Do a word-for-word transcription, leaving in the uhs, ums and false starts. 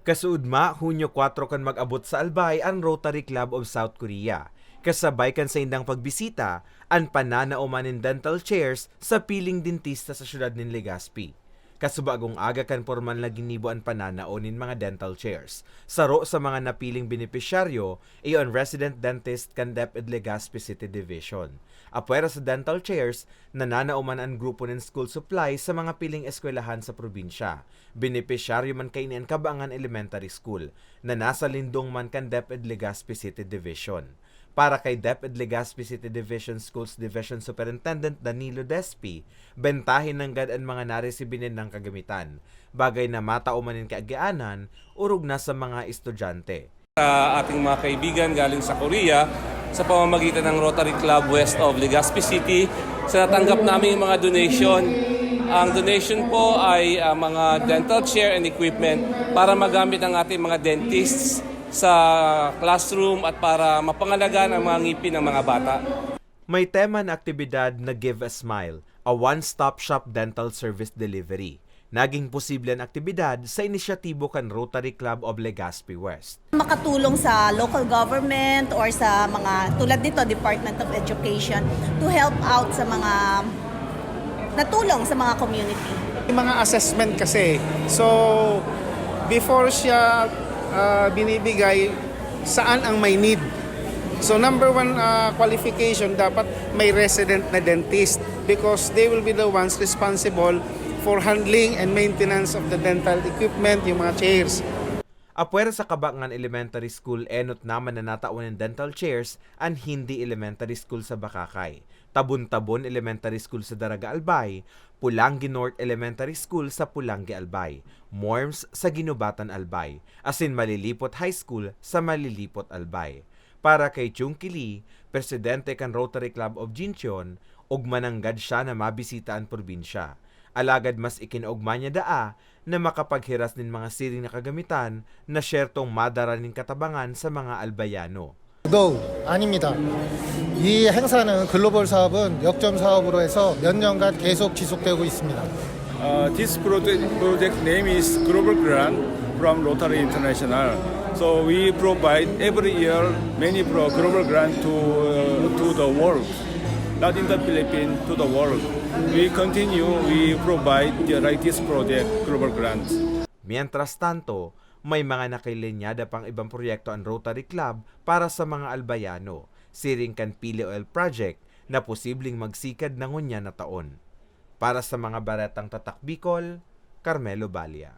Kasuodma, Hunyo kwatro kan mag-abot sa Albay an Rotary Club of South Korea. Kasabay kan saindang pagbisita, an pananao man nin dental chairs sa piling dentista sa siyudad nin Legazpi. Kasubagong aga kan pormal na ginibo an pananao nin mga dental chairs. Saro sa mga napiling benepisyaryo iyo an resident dentist kan DepEd Legazpi City Division. Apwera sa dental chairs, nananao man an grupo nin school supply sa mga piling eskwelahan sa probinsya. Benepisyaryo man kaini an Kabangan Elementary School, na nasa lindong man kan DepEd Legazpi City Division. Para kay DepEd Legazpi City Division Schools Division Superintendent Danilo Despi, bentahe nanggad an mga naresibi nindang kagamitan, bagay na matao man nin kaagianan orog na sa mga estudyante. Sa ating mga kaibigan galing sa Korea, sa pamamagitan ng Rotary Club West of Legazpi City, sa natanggap naming mga donation. Ang donation po ay, ah, mga dental chair and equipment para magamit ng ating mga dentists sa classroom at para mapangalagaan ang mga ngipin ng mga bata. May tema na aktibidad na Give a Smile, a one-stop shop dental service delivery. Naging posible an aktibidad sa inisyatibo kan Rotary Club of Legazpi West. Makatulong sa local government or sa mga tulad nito, Department of Education, to help out sa mga natulong sa mga community. Yung mga assessment kasi, so before siya, ah, binibigay, saan ang may need? So number one, ah, qualification, dapat may resident na dentist because they will be the ones responsible for handling and maintenance of the dental equipment, yung mga chairs. Apwera sa Kabangan Elementary School, enot naman na natawan nin dental chairs an Hindi Elementary School sa Bacacay, Tabon-Tabon Elementary School sa Daraga Albay, Pulangi North Elementary School sa Pulangi Albay, MORMS sa Guinobatan Albay, asin Malilipot High School sa Malilipot Albay. Para kay Chungki Lee, presidente kan Rotary Club of Jincheon, ugma nanggad siya na mabisita an probinsya. Alagad mas ikinaugma niya daa na makapaghiras nin mga siring na kagamitan na syertong madara nin katabangan sa mga Albayano. No, 아닙니다. 이 행사는 글로벌 사업은 역점 사업으로 해서 몇 년간 계속 지속되고 있습니다. Uh, this project, project name is Global Grant from Rotary International. So we provide every year many pro-, global grant to, uh, to the world, not in the Philippines, to the world. We continue, we provide the, like this project, global grants. Mientras tanto, may mga nakalinyada pang ibang proyekto an Rotary Club para sa mga Albayano, siring kan Pili Oil Project na posibleng magsikad na ngunyan na taon. Para sa mga Baretang Tatak Bicol, Carmelo Balia.